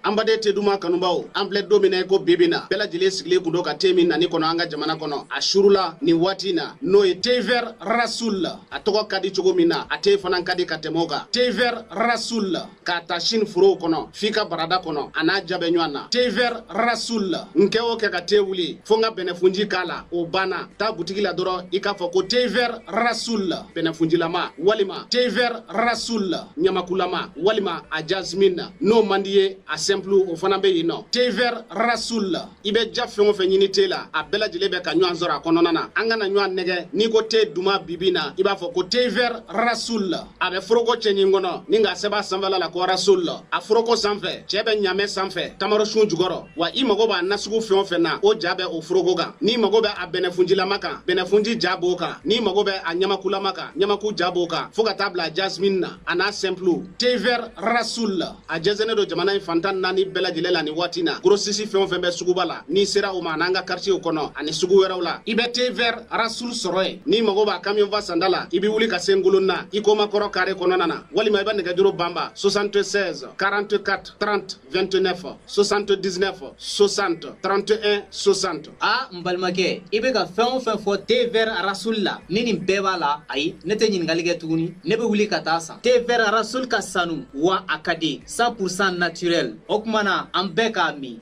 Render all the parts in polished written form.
An baden te duman kanubaw, an filɛ don min na i ko bi bi na, bɛɛ lajɛlen sigilen kun don ka te min nani kɔnɔ an ka jamana kɔnɔ a surula nin waati na, n'o ye thé vert Rasoul. A tɔgɔ ka di cogo min na, a te fana ka di ka tɛmɛ o kan. Thé vert Rasoul, k'a ta Chine forow kɔnɔ f'i ka barada kɔnɔ, a n'a ja bɛ ɲɔgɔn na. Thé vert Rasoul, n kɛ o kɛ ka te wuli fo n ka bɛnɛfunji k'a la, o banna. Taa butigi la dɔrɔn i k'a fɔ ko thé vert Rasoul bɛnɛfunjilama, walima thé vert Rasoul ɲamakulama, walima a jasmine. N'o man di ye, a simple o fana bɛ yen nɔ. Thé vert Rasoul, i bɛ ja fɛn o fɛn ɲini te la, a bɛɛ lajɛlen bɛ ka ɲɔgɔn sɔrɔ a kɔnɔna na. An kana ɲɔgɔn nɛgɛ, n'i ko te duman bibi na, i b'a fɔ ko thé vert Rasoul. A bɛ foroko cɛɲi kɔnɔ ni k'a sɛbɛn a sanfɛla la ko Rasoul. A foroko sanfɛ, cɛ bɛ ɲamɛ sanfɛ tamarosun jukɔrɔ. Wa i mago b'a nasugu fɛn o fɛn na, o ja bɛ o foroko kan. N'i mago bɛ a bɛnɛfunjilama kan, bɛnɛfunji ja b'o kan. N'i mago bɛ a ɲamakulama kan, ɲamaku ja b'o kan, fo ka taa bila jasmine na, a n'a simple. Thé vert Rasoul, a jɛnsɛnnen don jamana in fan 14 bɛɛ lajɛlen la nin waati na. Grossiste fɛn o fɛn bɛ suguba la, n'i sera o ma, an'an ka quartier kɔnɔ ani sugu wɛrɛw la, i bɛ thé vert Rasoul sɔrɔ yen. N'i mago b'a camion fa sanda la, i bɛ wuli ka se Ngolonna i koma kɔrɔ carré kɔnɔna na, walima i bɛ nɛgɛjuru banba 76 44 30 29 79 60 31 60. A n balimakɛ, i bɛ ka fɛn o fɛn fɔ thé vert Rasoul la, ni nin bɛɛ b'a la, ayi, ne tɛ ɲininkali kɛ tuguni, ne bɛ wuli ka taa san. Thé vert Rasoul ka sanu wa a ka di, 100% naturel. O tuma na an bɛɛ k'a min.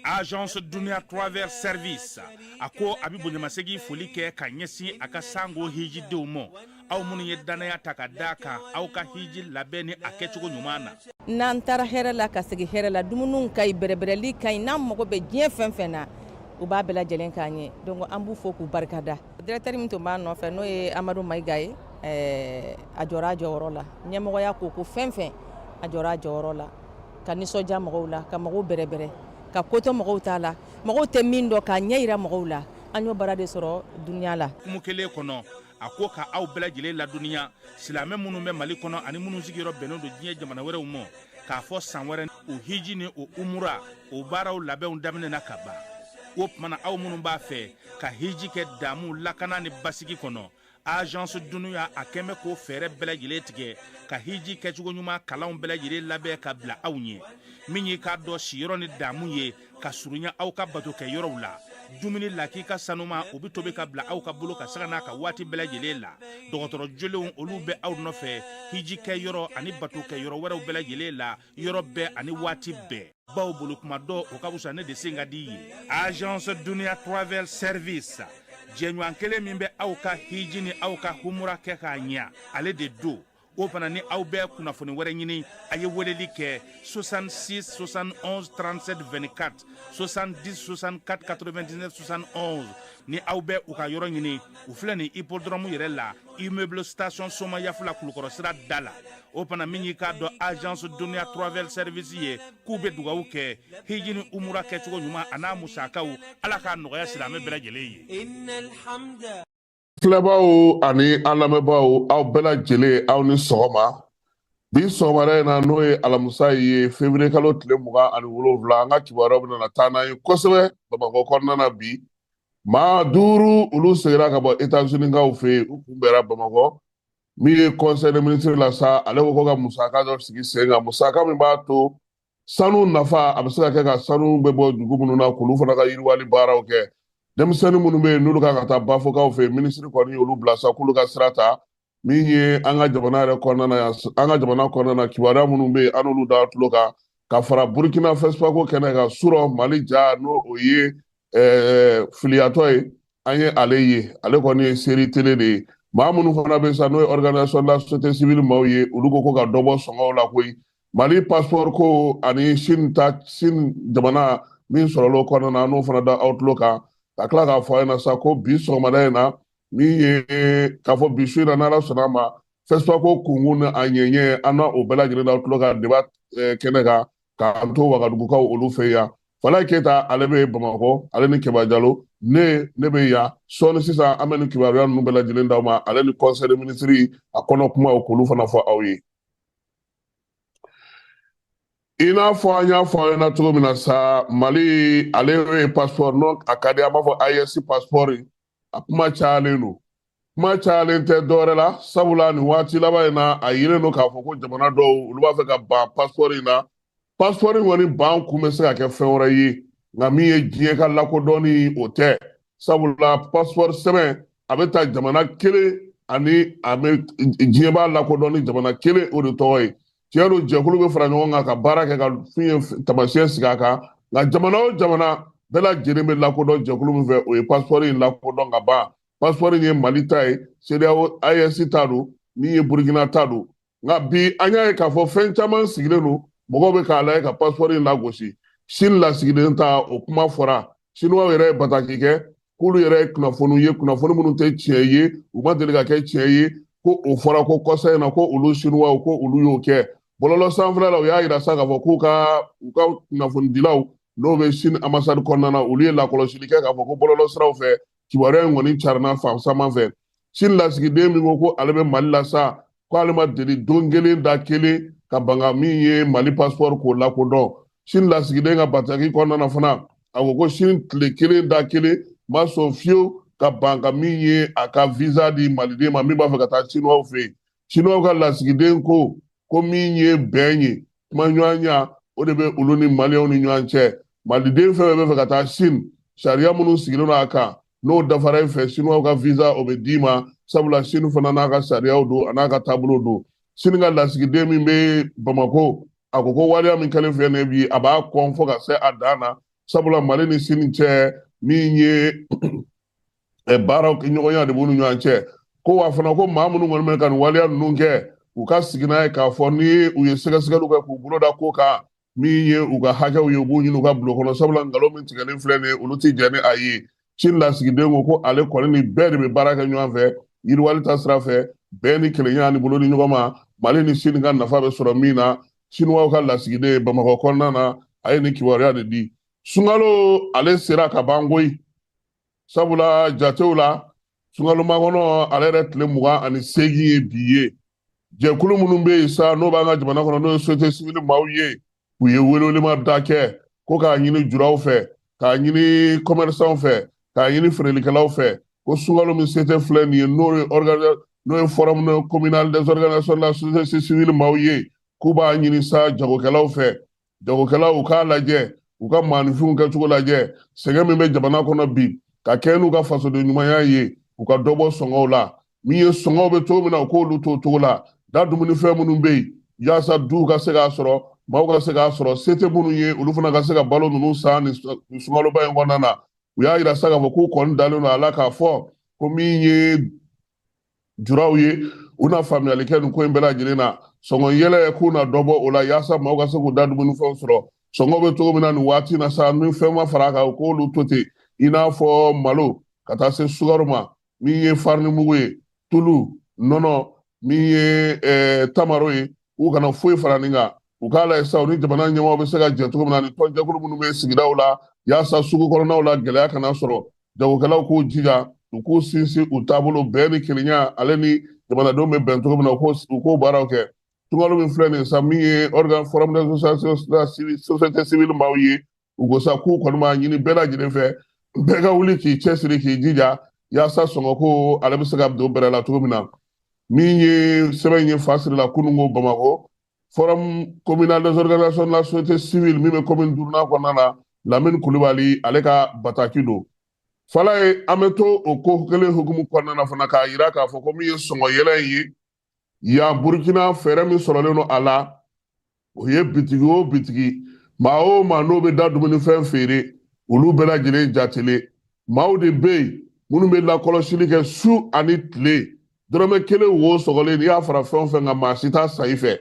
Agence Dunia Travel Service a ko a bɛ bonyamasegin foli kɛ ka ɲɛsin a ka sango hijidenw ma, aw minnu ye dannaya ta ka da kan aw ka hiji labɛn ni a kɛcogo ɲuman na. N'an taara hɛrɛ la ka segin hɛrɛ la, dumuniw ka ɲi, bɛrɛbɛrɛli ka ɲi, n'an mago bɛ diɲɛ fɛn fɛn na, u b'a bɛɛ lajɛlen k'an ye. Donc an b'u fo k'u barikada. Directeur min tun b'a nɔfɛ, n'o ye Amadu Mayiga ye, a jɔra a jɔyɔrɔ la. Ɲɛmɔgɔya ko fɛn fɛn, a jɔra a jɔyɔrɔ la, ka nisɔndiya mɔgɔw la, ka mɔgɔw bɛrɛbɛrɛ, ka kotɔ mɔgɔw t'a la, mɔgɔw tɛ min dɔn k'a ɲɛ yira mɔgɔw la. An y'o baara de sɔrɔ Dunia la. Hukumu kelen kɔnɔ, a ko ka aw bɛɛ lajɛlen ladɔnniya, silamɛ minnu bɛ Mali kɔnɔ ani minnu sigiyɔrɔ bɛnnen don diɲɛ jamana wɛrɛw ma, k'a fɔ san wɛrɛ o hiji ni o umura o baaraw labɛnw daminɛna ka ban. O tuma na, aw minnu b'a fɛ ka hiji kɛ damu, lakana ni basigi kɔnɔ, Agence Dunia a kɛn bɛ k'o fɛɛrɛ bɛɛ lajɛlen tigɛ ka hiji kɛcogo ɲuman kalanw bɛɛ lajɛlen labɛn ka bila aw ɲɛ. Min y'i k'a dɔn siyɔrɔ ni damu ye ka surunya aw ka bato kɛ yɔrɔw la, dumuni lakika sanuma o bɛ tobi ka bila aw ka bolo ka sanga n'a ka waati bɛɛ lajɛlen la. Dɔgɔtɔrɔ jolenw olu bɛ aw nɔfɛ hiji kɛ yɔrɔ ani bato kɛ yɔrɔ wɛrɛw bɛɛ lajɛlen la, yɔrɔ bɛɛ ani waati bɛɛ. Baw bolo kuma dɔ o ka fisa ne de sen ka di ye. Agence Dunia Travel Service, jɛɲɔgɔn kelen min bɛ aw ka hiji ni aw ka humura kɛ k'a ɲɛ, ale de don. O fana ni aw bɛ kunnafoni wɛrɛ ɲini, a ye weleli kɛ 66 71 37 24, 70 64 99 71. Ni aw bɛ u ka yɔrɔ ɲini, u filɛ nin hippodrome yɛrɛ la, immeuble station Somayafula, Kulukɔrɔ sira da la. O fana min y'i k'a dɔn Agence Dunia Travel Service ye, k'u bɛ dugawu kɛ hiji ni umura kɛcogo ɲuman a n'a musakaw, Ala k'a nɔgɔya silamɛ bɛɛ lajɛlen ye. Filɛbaaw ani an lamɛnbaaw, aw bɛɛ lajɛlen, aw ni sɔgɔma. Bi sɔgɔmada in na, n'o ye alamisa ye, février kalo tile 27, an ka kibaruyaw bɛna taa n'an ye kosɛbɛ Bamakɔ kɔnɔna na. Bi maa duuru, olu seginna ka bɔ États-Unis fɛ yen, u kunbɛra Bamakɔ. Min ye conseil des ministres la sa, ale ko ko ka musaka dɔ sigi sen kan, musaka min b'a to sanu nafa a bɛ se ka kɛ ka sanu bɛ bɔ dugu minnu na, k'olu fana ka yiriwali baaraw kɛ. Denmisɛnnin minnu bɛ yen n'olu kan ka taa Bafokaw fɛ yen, minisiri kɔni y'olu bila sa k'olu ka sira ta. Min ye an ka jamana yɛrɛ kɔnɔna na yan, an ka jamana kɔnɔna na, kibaruya minnu bɛ yen, an n'olu da tulo kan, ka fara Burukina FESPACO kɛnɛ kan surɔ, Mali ja n'o o ye filiyatɔ ye, an ye ale ye, ale kɔni ye série télé de ye. Maa minnu fana bɛ sa, n'o ye organisation de la société civile maaw ye, olu ko ko ka dɔ bɔ sɔngɔw la koyi. Mali passeport ko ani Chine ta, Chine jamana min sɔrɔla o kɔnɔna na, n'o fana da aw tulo kan, ka tila k'a fɔ a ɲɛna sa ko bi sɔgɔmada in na, min ye k'a fɔ bi su in na, n'Ala sɔnna a ma, FESPACO kunkun ni a ɲɛɲɛ, an na o bɛɛ lajɛlen da aw tulo kan débat kɛnɛ kan, k'an to Wagadugukaw olu fɛ yan. Falaye Keyita, ale bɛ Bamakɔ, ale ni Keba Jalo. Ne bɛ yan sɔɔni sisan, an bɛ nin kibaruya ninnu bɛɛ lajɛlen d'aw ma, ale ni conseil des ministres a kɔnɔ kumaw, k'olu fana fɔ aw ye. I n'a fɔ an y'a fɔ aw ɲɛna cogo min na sa, Mali ale ye passeport, n'o a ka di an b'a fɔ AES passeport, a kuma cayalen don. Kuma cayalen tɛ dɔwɛrɛ la, sabula nin waati laban in na, a yelen don k'a fɔ ko jamana dɔw, olu b'a fɛ ka ban passeport in na. Passeport in kɔni ban kun bɛ se ka kɛ fɛn wɛrɛ ye, nka min ye diɲɛ ka lakodɔnni, o tɛ, sabula passeport sɛbɛn a bɛ ta jamana kelen ani a bɛ diɲɛ b'a lakodɔn ni jamana kelen o de tɔgɔ ye. Tiɲɛ don, jɛkulu bɛ fara ɲɔgɔn kan ka baara kɛ ka fɛn ye taamasiyɛn sigi a kan, nka jamana o jamana bɛɛ lajɛlen bɛ lakodɔn jɛkulu min fɛ, o ye passeport in lakodɔn ka ban. Passeport in ye Mali ta ye, CEDEAO AES ta don, min ye Burukina ta don. Nka bi an y'a ye k'a fɔ fɛn caman sigilen don, mɔgɔw bɛ k'a lajɛ ka passeport in lagosi. Chine lasigiden ta, o kuma fɔra, Chinois yɛrɛ ye bataki kɛ k'olu yɛrɛ ye kunnafoniw ye, kunnafoni minnu tɛ tiɲɛ ye, u ma deli ka kɛ tiɲɛ ye, ko o fɔra ko kɔsa in na ko olu Chinois ko olu y'o kɛ bɔlɔlɔ sanfɛla la. U y'a yira sa k'a fɔ k'u ka u ka kunnafonidilaw, n'o bɛ Chine ambassade kɔnɔna na, olu ye lakɔlɔsili kɛ k'a fɔ ko bɔlɔlɔ siraw fɛ kibaruya in kɔni carinna fan caman fɛ. Chine lasigiden min ko ko ale bɛ Mali la sa, ko ale ma deli don kelen da kelen ka ban ka min ye Mali passeport k'o lakodɔn. Chine lasigiden ka bataki kɔnɔna na fana, a ko ko Chine tile kelen da kelen ma sɔn fiyewu ka ban ka min ye a ka visa di maliden ma min b'a fɛ ka taa Chinois fɛ yen. Chinois ka lasigiden ko ko min ye bɛn ye, kumaɲɔgɔnya, o de bɛ olu ni maliyɛnw ni ɲɔgɔn cɛ. Maliden fɛn fɛn bɛ fɛ ka taa Chine, sariya minnu sigilen don a kan, n'o dafara i fɛ, Chinois ka visa o bɛ d'i ma, sabula Chine fana n'a ka sariyaw don, a n'a ka taabolo don. Chine ka lasigiden min bɛ Bamakɔ, a ko ko waleya min kɛlen filɛ nin ye bi, a b'a kɔn fo ka se a dan na, sabula Mali ni Chine cɛ, min ye baaraw ɲɔgɔnya de b'u ni ɲɔgɔn cɛ. Ko wa fana ko maa minnu kɔni bɛ ka nin waleya ninnu kɛ, u ka sigi n'a ye k'a fɔ ni u ye sɛgɛsɛgɛliw kɛ k'u bolo da ko kan, min ye u ka hakɛw ye, u b'u ɲini u ka bulon kɔnɔ, sabula nkalon min tigɛlen filɛ nin ye, olu tɛ jɛn ni a ye. Chine lasigiden ko ko ale kɔni ni bɛɛ de bɛ baara kɛ ɲɔgɔn fɛ yiriwali ta sira fɛ, bɛn ni kelenya ni bolo ni ɲɔgɔn ma, Mali ni Chine ka nafa bɛ sɔrɔ min na. Chinois ka lasigiden Bamakɔ kɔnɔna na, a ye nin kibaruya de di. Sunkalo ale sera ka ban koyi, sabula jatew la, sunkalo makɔnɔ ale yɛrɛ tile 28 ye bi ye. Jɛkulu minnu bɛ yen sa, n'o b'an ka jamana kɔnɔ, n'o ye société civile maaw ye, u ye welewelema da kɛ ko k'a ɲini juraw fɛ, k'a ɲini commerçants fɛ, k'a ɲini feerelikɛlaw fɛ, ko sunkalo min sete filɛ nin ye, n'o ye n'o ye forum communal des organisations de la société civile maaw ye, k'u b'a ɲini sa jagokɛlaw fɛ, jagokɛlaw u k'a lajɛ, u ka maaninfinw kɛcogo lajɛ, sɛgɛn min bɛ jamana kɔnɔ bi, ka kɛ n'u ka fasoden ɲumanya ye, u ka dɔ bɔ sɔngɔw la. Min ye sɔngɔw bɛ cogo min na, u k'olu to o cogo la. Da dumunifɛn minnu bɛ yen, yaasa duw ka se k'a sɔrɔ, maaw ka se k'a sɔrɔ, se tɛ minnu ye, olu fana ka se ka balo ninnu san nin sunkaloba in kɔnɔna na. U y'a yira sa k'a fɔ k'u kɔni dalen don a la k'a fɔ ko min ye juraw ye, u na faamuyali kɛ nin ko in bɛɛ lajɛlen na. Sɔngɔ yɛlɛ, k'u na dɔ bɔ o la yaasa maaw ka se k'u da dumunifɛnw sɔrɔ. Sɔngɔ bɛ cogo min na nin waati na sa, ni fɛn ma fara a kan, u k'olu to ten, i n'a fɔ malo ka taa se sukaro ma, min ye farinimugu ye, tulu, nɔnɔ, min ye tamaro ye, u kana foyi fara nin kan. U k'a lajɛ sa, u ni jamana ɲɛmaaw bɛ se ka jɛ cogo min na, ni tɔnjɛkulu minnu bɛ sigidaw la, yaasa sugu kɔnɔnaw la gɛlɛya kana sɔrɔ. Jagokɛlaw k'u jija, u k'u sinsin u taabolo bɛn ni kelenya ale ni jamanadenw bɛ bɛn cogo min na, u k'o baaraw kɛ. Sunkalo min filɛ nin ye sa, min ye organe forum des associations de la société civile maaw ye, u ko sa k'u kɔni b'a ɲini bɛɛ lajɛlen fɛ, bɛɛ ka wuli k'i cɛsiri k'i jija yaasa sɔngɔko ale bɛ se ka don bɛrɛ la cogo min na. Min ye sɛbɛn ye fa sirila kununko Bamakɔ, forum communal des organisations de la société civile min bɛ commune duurunan kɔnɔna na, Lamini Kulubali ale ka bataki don. Falaye, an bɛ to o ko kelen hukumu kɔnɔna na fana k'a yira k'a fɔ ko min ye sɔngɔ yɛlɛ ye yan Burukina, fɛɛrɛ min sɔrɔlen don a la, o ye bitigi o bitigi, maa o maa n'o bɛ da dumunifɛn feere, olu bɛɛ lajɛlen jatelen. Maaw de bɛ yen minnu bɛ lakɔlɔsili kɛ su ani tile. Dɔrɔmɛ kelen wo sɔgɔlen, n'i y'a fara fɛn o fɛn kan, maa si t'a san i fɛ.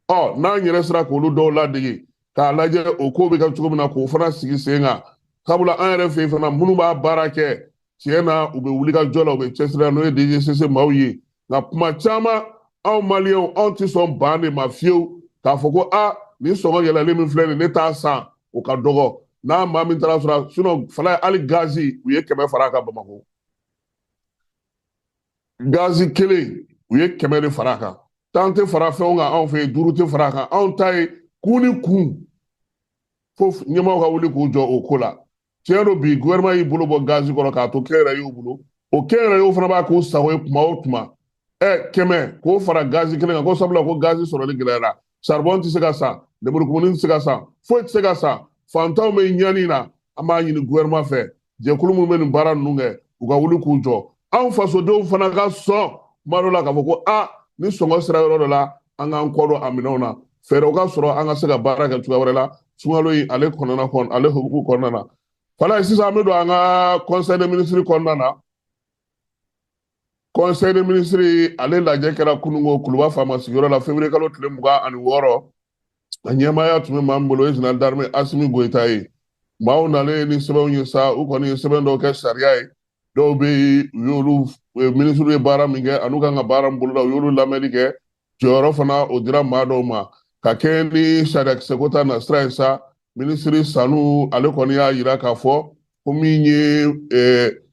Ɔ n'an yɛrɛ sera k'olu dɔw ladege k'a lajɛ o ko bɛ kɛ cogo min na, k'o fana sigi sen kan, sabula an yɛrɛ fɛ yen fana, minnu b'a baara kɛ tiɲɛ na, u bɛ wuli ka jɔ la, u bɛ cɛsiri la, n'o ye DGCC maaw ye. Nka kuma caman, anw maliyɛnw, anw tɛ sɔn ban de ma fiyewu k'a fɔ ko a nin sɔngɔ yɛlɛlen min filɛ nin, ne t'a san. O ka dɔgɔ n'a maa min taara sɔrɔ. Sinon fala, hali gazi, u ye 100 fara a kan Bamakɔ. Gazi kelen, u ye 100 de fara a kan. 10 tɛ fara fɛnw kan anw fɛ yen, 5 tɛ fara a kan. Anw ta ye kun ni kun, fo ɲɛmaaw ka wuli k'u jɔ o ko la. Tiɲɛ don, bi gouvernement y'i bolo bɔ gazi kɔrɔ k'a to kɛnyɛrɛyew bolo. O kɛnyɛrɛyew fana b'a k'u sago ye tuma o tuma. 100 k'o fara gazi kelen kan, ko sabula ko gazi sɔrɔli gɛlɛyara, charbon tɛ se ka san, lemurukumuni tɛ se ka san, foyi tɛ se ka san. Fantanw bɛ ɲani na. An b'a ɲini gouvernement fɛ, jɛkulu minnu bɛ nin baara ninnu kɛ, u ka wuli k'u jɔ. Anw fasodenw fana ka sɔn kuma dɔ la k'a fɔ ko a ni sɔngɔ sera yɔrɔ dɔ la, an k'an kɔ don a minɛnw na, fɛɛrɛw ka sɔrɔ an ka se ka baara kɛ cogoya wɛrɛ la sunkalo in ale kɔnɔna kɔnɔ, ale hukumu kɔnɔna na. Fala, sisan an bɛ don an ka conseil des ministres kɔnɔna na. Conseil des ministres ale lajɛ kɛra kununko Kuluba faama sigiyɔrɔ la, février kalo tile 26. A ɲɛmaaya tun bɛ maa min bolo, o ye général d'armée Asimi Goyita ye. Maaw nalen ni sɛbɛnw ye sa, u kɔni ye sɛbɛn dɔw kɛ sariya ye. Dɔw bɛ yen, u y'olu minisiriw ye baara min kɛ an'u kan ka baara min boloda, u y'olu lamɛnni kɛ. Jɔyɔrɔ fana, o dira maa dɔw ma ka kɛɲɛ ni sariyakisɛko ta nasira ye sa. Minisiri Sanu, ale kɔni y'a yira k'a fɔ ko min ye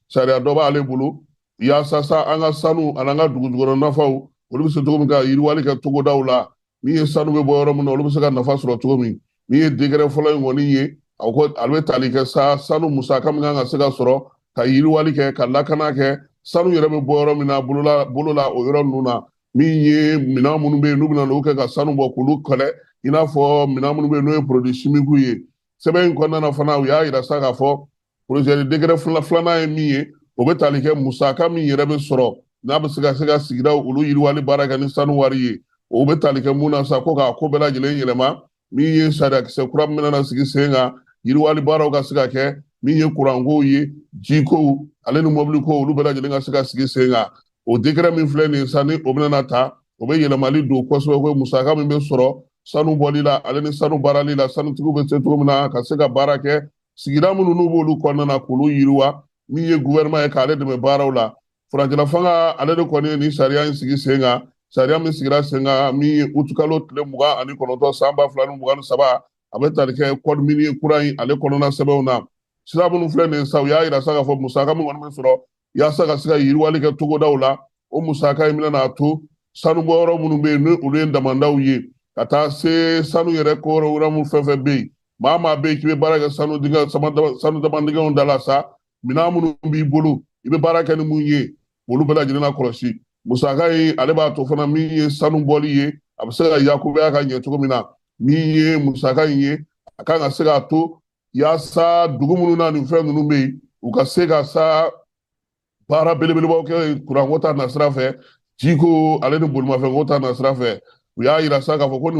sariya dɔ b'ale bolo yaasa sa an ka sanu ani an ka dugujukɔrɔ nafaw, olu bɛ se cogo min ka yiriwali kɛ togodaw la. Min ye sanu bɛ bɔ yɔrɔ min na, olu bɛ se ka nafa sɔrɔ cogo min. Min ye décret fɔlɔ in kɔni ye, a ko ale bɛ tali kɛ sa sanu musaka min kan ka se ka sɔrɔ ka yiriwali kɛ, ka lakana kɛ, sanu yɛrɛ bɛ bɔ yɔrɔ min na bolola bolola, o yɔrɔ ninnu na. Min ye minɛn minnu bɛ yen n'u bɛna n'o kɛ ka sanu bɔ k'olu kɛlɛ, i n'a fɔ minɛn minnu bɛ yen n'o ye produit chimique ye. Sɛbɛn in kɔnɔna na fana, u y'a yira sa k'a fɔ projet de décret filanan ye min ye, o bɛ tali kɛ musaka min yɛrɛ bɛ sɔrɔ n'a bɛ se ka se ka sigidaw olu yiriwali baara kɛ ni sanu wari ye. O bɛ tali kɛ mun na sa? Ko k'a ko bɛɛ lajɛlen yɛlɛma. Min ye sariyakisɛ kura min bɛna sigi sen kan, yiriwali baaraw ka se ka kɛ, min ye kurankow ye, jikow ale ni mɔbilikow, olu bɛɛ lajɛlen ka se ka sigi sen kan. O décret min filɛ nin ye sa, ni o bɛna ta, o bɛ yɛlɛmali don kosɛbɛ ko musaka min bɛ sɔrɔ sanu bɔli la ale ni sanu baarali la, sanutigiw bɛ se cogo min na ka se ka baara kɛ sigida minnu n'u b'olu kɔnɔna na, k'olu yiriwa. Min ye gouvernement ye, k'ale dɛmɛ baaraw la. Furancɛla fanga, ale de kɔni ye nin sariya in sigi sen kan. Sariya min sigira sen kan, min ye utukalo tile 29 san 2023, a bɛ tali kɛ code minier kura in ale kɔnɔna sɛbɛnw na. Sira minnu filɛ nin ye sa, u y'a yira sa k'a fɔ musaka min kɔni bɛ sɔrɔ yaasa ka se ka yiriwali kɛ togodaw la, o musaka in bɛna n'a to sanubɔyɔrɔ minnu bɛ yen, ni olu ye damandaw ye, ka taa se sanu yɛrɛ ko wɛrɛ minnu fɛn fɛn bɛ yen. Maa maa bɛ yen k'i bɛ baara kɛ sanu dingɛ, sanu damandingɛw da la sa, minɛn minnu b'i bolo, i bɛ baara kɛ ni mun ye, olu bɛɛ lajɛlen na kɔlɔsi. Musaka in ale b'a to fana, min ye sanu bɔli ye, a bɛ se ka yakubaya ka ɲɛ cogo min na. Min ye musaka in ye, a kan ka se k'a to yaasa dugu minnu na nin fɛn ninnu bɛ yen, u ka se ka sa baara belebelebaw kɛ kuranko ta nasira fɛ, jiko ale ni bolimafɛnko ta nasira fɛ. U y'a yira sa k'a fɔ ko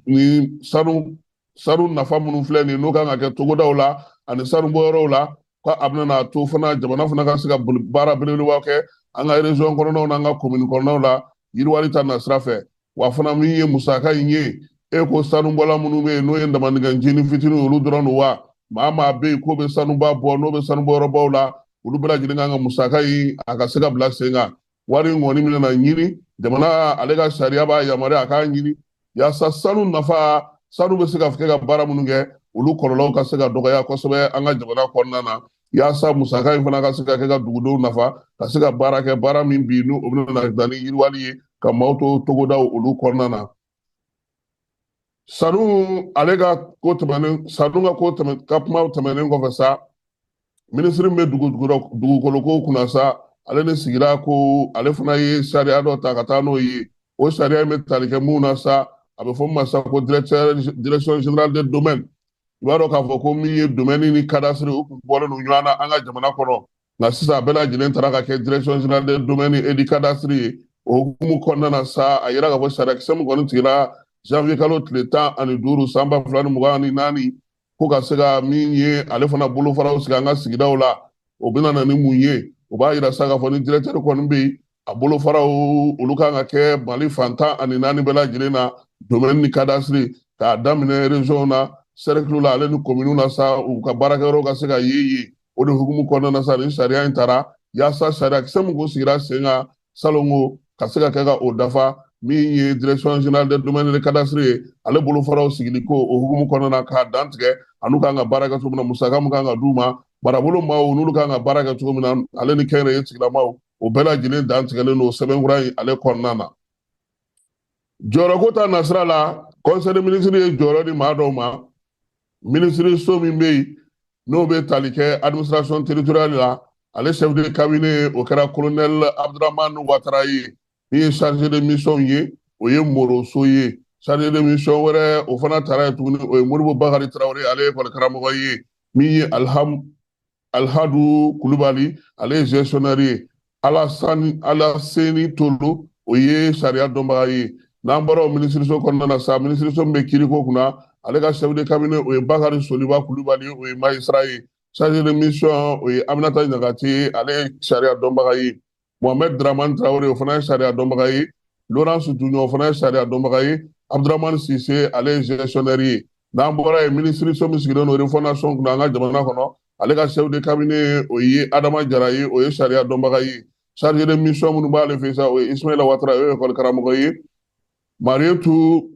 nin sanu nafa minnu filɛ nin, n'o kan ka kɛ togodaw la ani sanubɔyɔrɔw la, ko a bɛna n'a to fana jamana fana ka se ka baara belebelebaw kɛ an ka région kɔnɔnaw n'an ka commune kɔnɔnaw la, yiriwali ta nasira fɛ. Wa fana, min ye musaka in ye, e ko sanubɔla minnu bɛ yen, n'o ye damandigɛ jini fitinin, olu dɔrɔn don wa? Maa maa bɛ yen k'o bɛ sanuba bɔ, n'o bɛ sanubɔyɔrɔbaw la, olu bɛɛ lajɛlen kan ka musaka in a ka se ka bila sen kan. Wari in kɔni bɛna ɲini jamana, ale ka sariya b'a yamaruya a k'a ɲini yaasa sanu nafa, sanu bɛ se ka kɛ ka baara minnu kɛ, olu kɔlɔlɔw ka se ka dɔgɔya kosɛbɛ an ka jamana kɔnɔna na, yaasa musaka in fana ka se ka kɛ ka dugudenw nafa, ka se ka baara kɛ, baara min bi n'o bɛna na ni yiriwali ye ka maaw to togodaw olu kɔnɔna na. Sanu ale ka ko tɛmɛnen, sanu ka ko tɛmɛ ka kuma tɛmɛnen kɔfɛ sa, minisiri min bɛ dugukolo ko kunna sa, ale ni sigira ko, ale fana ye sariya dɔ ta ka taa n'o ye. O sariya in bɛ tali kɛ mun na sa? A bɛ fɔ min ma sa ko direction générale des domaines. I b'a dɔn k'a fɔ ko min ye domaine ni cadastre, o tun bɔlen don ɲɔgɔn na an ka jamana kɔnɔ, nka sisan a bɛɛ lajɛlen taara ka kɛ direction générale des domaines et du cadastre ye. O hukumu kɔnɔna na sa, a yira k'a fɔ sariyakisɛ min kɔni tigɛra janvier kalo tile 15 san 2024, ko ka se ka min ye ale fana bolofaraw sigi an ka sigidaw la. O bɛna na ni mun ye? O b'a yira sa k'a fɔ ni directeur kɔni bɛ yen, A bolofaraw olu kan ka kɛ Mali fan 14 bɛɛ lajɛlen na, domaine ni cadastre, k'a daminɛ région na, cercle la, ale ni commune na sa, u ka baarakɛyɔrɔ ka se ka ye yen. O de hukumu kɔnɔna na sa, ni sariya in tara yaasa sariya kisɛ min kun sigira sen kan salongo ka se ka kɛ ka o dafa. Min ye Direction générale des domaines de cadastre ye, ale bolofaraw sigili ko o hukumu kɔnɔna na, k'a dantigɛ an'u kan ka baara kɛ cogo min na, musaka min kan ka d'u ma, marabolo maaw n'olu kan ka baara kɛ cogo min na, ale ni kɛnyɛrɛye tigilamaw, o bɛɛ lajɛlen dantigɛlen don sɛbɛnkura in ale kɔnɔna na. Jɔyɔrɔko ta nasira la, conseil des ministres ye jɔyɔrɔ di maa dɔw ma. Minisiriso min bɛ yen n'o bɛ tali kɛ administration territoriale la, ale chef de cabinet, o kɛra colonel Abdurahmane Watara ye. Min ye chargé de mission ye, o ye Moroso ye. Chargé de mission wɛrɛ, o fana taara yen tuguni, o ye Modibo Bakari Tarawele, ale ye ekɔli karamɔgɔ ye. Min ye Alhadu Kulubali, ale ye gestionnaire ye. Alasani Alaseni Tolo, o ye sariya dɔnbaga ye. N'an bɔra o minisiriso kɔnɔna na sa, minisiriso min bɛ kiriko kunna, ale ka chef de cabinet, o ye Bakari Soliba Kulubali, o ye magistrat ye. Chargé de mission, o ye Aminata Ɲagate, ale ye sariya dɔnbaga ye. Mohamed Dramane Traoré, o fana ye sariya dɔnbaga ye. Laurence Dunyo, o fana ye sariya dɔnbaga ye. Abdurahmane Sise, ale ye gestionnaire ye. N'an bɔra yen, minisiriso min sigilen don refondation kunna an ka jamana kɔnɔ, ale ka chef de cabinet, o ye Adama Jara ye, o ye sariya dɔnbaga ye. Chargé de mission minnu b'ale fɛ sa, o ye Ismaïla Ouattara, o ye ekɔli karamɔgɔ ye. Marietu,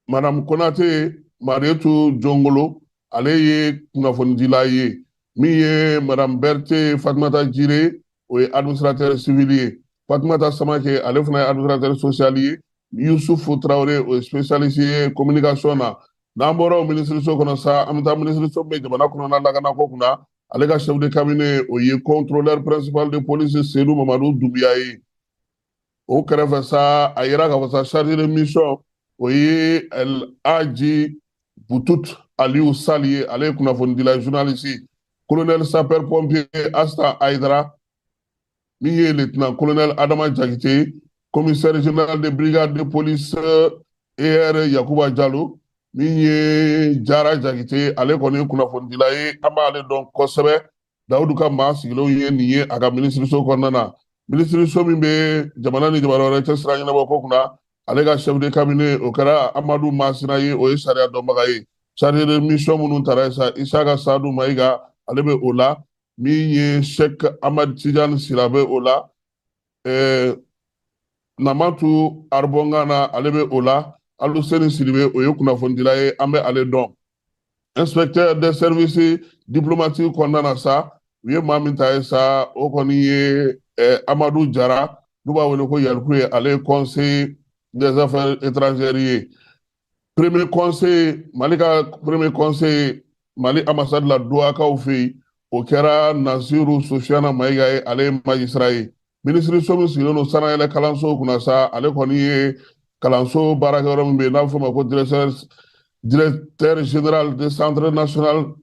Madame Konate Marietu Jongolo, ale ye kunnafonidila ye. Min ye Madame Berthe Fatumata Jire, o ye administrateur civil ye. Fatumata Samake, ale fana ye administrateur social ye. Yusufu Traoré, o ye spécialiste ye communication na. N'an bɔra o minisiriso kɔnɔ sa, an bɛ taa minisiriso min bɛ jamana kɔnɔna lakanako kunna, ale ka chef de cabinet, o ye contrôleur principal de police Seydou Mamadou Doumbia ye. O kɛrɛfɛ sa, a yira k'a fɔ sa, chargé de mission, o ye El Aji Butut Aliou Sali ye, ale ye kunnafonidila ye, journaliste. Colonel sapeur pompier Asta Aydara, min ye lieutenant colonel Adama Jakite, commissaire général de brigade de police ER Yakuba Jalo. Min ye Jara Jakite, ale kɔni ye kunnafonidila ye, an b'ale dɔn kosɛbɛ. Dawudu ka maa sigilenw ye nin ye a ka minisiriso kɔnɔna na. Minisiriso min bɛ jamana ni jamana wɛrɛ cɛ sira ɲɛnabɔ ko kunna, ale ka chef de cabinet, o kɛra Amadu Masina ye, o ye sariya dɔnbaga ye. Chargé de mission minnu taara sa, Isaka Sadu Mayiga, ale bɛ o la. Min ye Sheikh Ahmad Tidiane Sila bɛ o la. Namatu Arbongana, ale bɛ o la. Aluseni Sidibe, o ye kunnafonidila ye, an bɛ ale dɔn. Inspecteur des services diplomatiques kɔnɔna na sa, u ye maa min ta ye sa, o kɔni ye Amadu Jara, n'u b'a wele ko Yaliku ye, ale ye conseiller des affaires étrangères ye. Premier conseiller, Mali ka premier conseiller Mali ambassade la Douakaw fɛ yen, o kɛra Nasiru Sofiana Mayiga ye, ale ye magistrat ye. Minisiriso min sigilen don sanayɛlɛ kalanso kunna sa, ale kɔni ye kalanso baarakɛyɔrɔ min bɛ yen n'a bɛ f'o ma ko directeur général du Centre national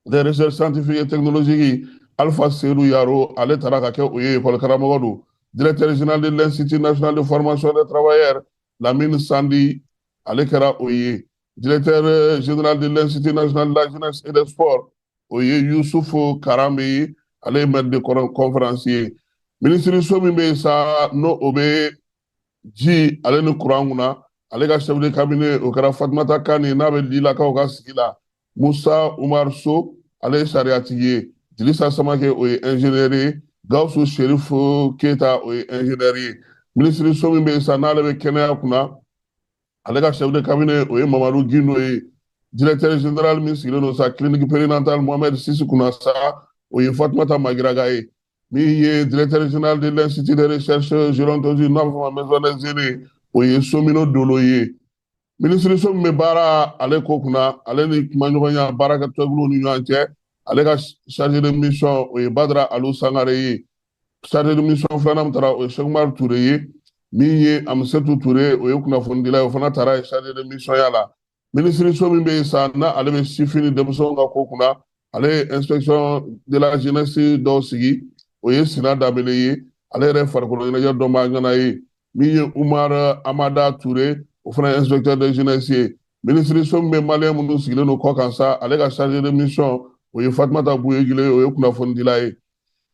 des recherches scientifiques et technologiques, Alpha Seydou Yaro, ale taara ka kɛ o ye, école karamɔgɔ don. Directeur général de l'Institut national de formation des travailleurs, Lamine Sandi, ale kɛra o ye. Directeur général de l'Institut national de la jeunesse et des sports, o ye Youssouf Karambe ye, ale ye maître de conférence ye. Minisiriso min bɛ yen sa, n'o o bɛ ji ale ni courant kunna, ale ka chef de cabinet, o kɛra Fatumata Kani, n'a bɛ Lilakaw ka sigi la. Musa Umar So, ale ye sariyatigi ye. Dilisa Samake, o ye ingénieur ye. Gawusu Sherif Keyita, o ye ingénieur ye. Minisiriso min bɛ yen sa, n'ale bɛ kɛnɛya kunna, ale ka chef de cabinet, o ye Mamadu Gindo ye. Directeur général min sigilen don sa clinique périnatale Mohamed Sisi kunna sa, o ye Fatumata Magiraga ye. Min ye directeur général de l'Institut de recherche gérontologie, n'a bɛ fɔ ma Maison des aînés, o ye Somino Dolo ye. Minisiriso min bɛ baara ale ko kunna, ale ni kumaɲɔgɔnya baarakɛtɔkuluw ni ɲɔgɔn cɛ, ale ka chargé de mission, o ye Badara Alu Sangare ye. Chargé de mission filanan min taara, o ye Sekumar Ture ye. Min ye Amisetu Ture, o ye kunnafonidila ye, o fana taara ye chargé de mission ya la. Minisiriso min bɛ yen sa, n'a ale bɛ sifin ni denmisɛnw ka ko kunna, ale ye inspection de la jeunesse dɔw sigi, o ye Sina Danbele ye, ale yɛrɛ farikolo ɲɛnajɛ dɔnbaa ŋana ye. Min ye Umar Amada Ture, o fana ye inspecteur de jeunesse ye. Minisiriso min bɛ maliyɛn minnu sigilen don kɔ kan sa, ale ka chargé de mission, o ye Fatumata Buyegile, o ye kunnafonidila ye.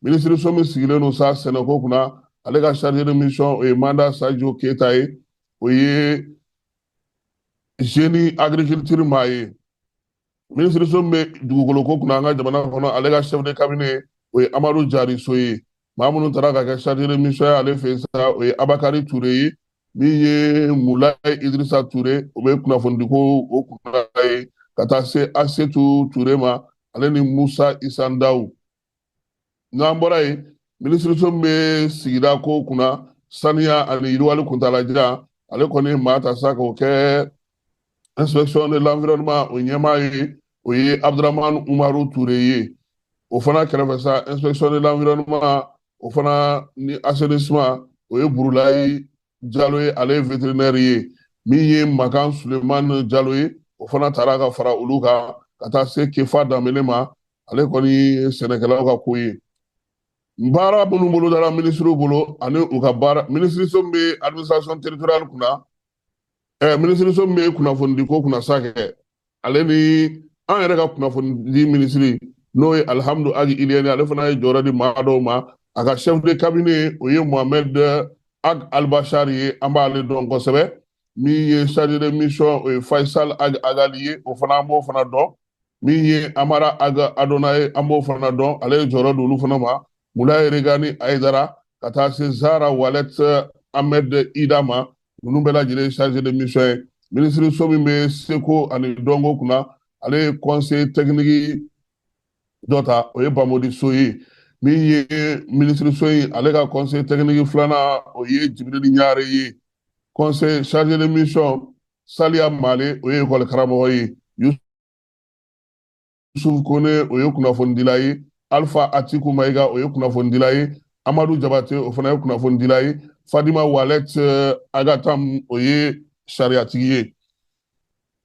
Minisiriso min sigilen don sa sɛnɛko kunna, ale ka chargé de mission, o ye Manda Sadio Keyita ye, o ye génie agriculture maa ye. Minisiriso min bɛ dugukolo ko kunna an ka jamana kɔnɔ, ale ka chef de cabinet, o ye Amadu Jariso ye. Maa minnu taara ka kɛ chargé de mission ye ale fɛ yen sa, o ye Abakari Ture ye. Min ye Mulayi Idirisa Ture, o bɛ kunnafonidiko o kunna ye, ka taa se Asetu Ture ma, ale ni Musa Isandaw. N'an bɔra yen, minisiriso min bɛ sigida ko kunna, saniya ani yiriwali kuntalajan, ale kɔni ye maa ta sa k'o kɛ inspection de l'environnement o ɲɛmaa ye, o ye Abdramane Umaru Ture ye. O fana kɛrɛfɛ sa, inspection de l'environnement o fana ni assainissement, o ye Burulayi Jalo ye, ale ye vétérinaire ye. Min ye Makan Sulemani Jalo ye, o fana taara ka fara olu kan, ka taa se Kefa Danbele ma, ale kɔni ye sɛnɛkɛlaw ka ko ye. Baara minnu bolodara minisiriw bolo ani u ka baara, minisiriso min bɛ administration territoriale kunna, minisiriso min bɛ kunnafonidiko kunna sa kɛ, ale ni an yɛrɛ ka kunnafonidi minisiri, n'o ye Alihamudu Agi Iliyɛni, ale fana ye jɔyɔrɔ di maa dɔw ma. A ka chef de cabinet, o ye Mohamed Ag Albachar ye, an b'ale dɔn kosɛbɛ. Min ye chargé de mission, o ye Faisal Ag Agali ye, o fana an b'o fana dɔn. Min ye Amara Ag Adona ye, an b'o fana dɔn, ale ye jɔyɔrɔ di olu fana ma. Mulayi Regani Ayidara, ka taa se Zara Walet Ahmed Ida ma, ninnu bɛɛ lajɛlen ye chargé de mission ye. Minisiriso min bɛ seko ani dɔnko kunna, ale ye conseil technique dɔ ta, o ye Bamodi So ye. Min ye minisiriso in, ale ka conseil technique filanan, o ye Jibirili Ɲare ye. Conseil chargé de mission, Saliya Male, o ye ekɔli karamɔgɔ ye. Yusuf Kone, o ye kunnafonidila ye. Alpha Atiku Mayiga, o ye kunnafonidila ye. Amadu Jabate, o fana ye kunnafonidila ye. Fadima Walet Agatam, o ye sariyatigi ye.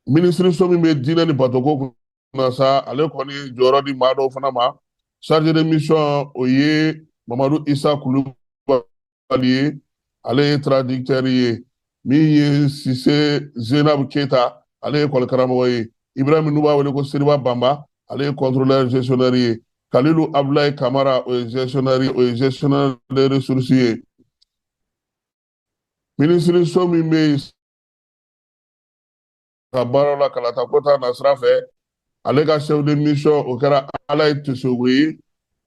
Minisiriso min bɛ diinɛ ni batoko kunna sa, ale kɔni jɔyɔrɔ di maa dɔw fana ma. Chargé de mission, o ye Mamadu Isa Kulubali ye, ale ye traducteur ye. Min ye Sise Zenabu Keyita, ale ye ekɔli karamɔgɔ ye. Ibrahim n'u b'a wele ko Seriba Banba, ale ye contrôleur gestionnaire ye. Kalilu Abdoulaye Kamara, o ye gestionnaire, o ye gestionnaire des ressources ye. Minisiriso min bɛ yen ka baara la kalata ko ta na sira fɛ, ale ka chef de mission, o kɛra Alaye Tosogo ye.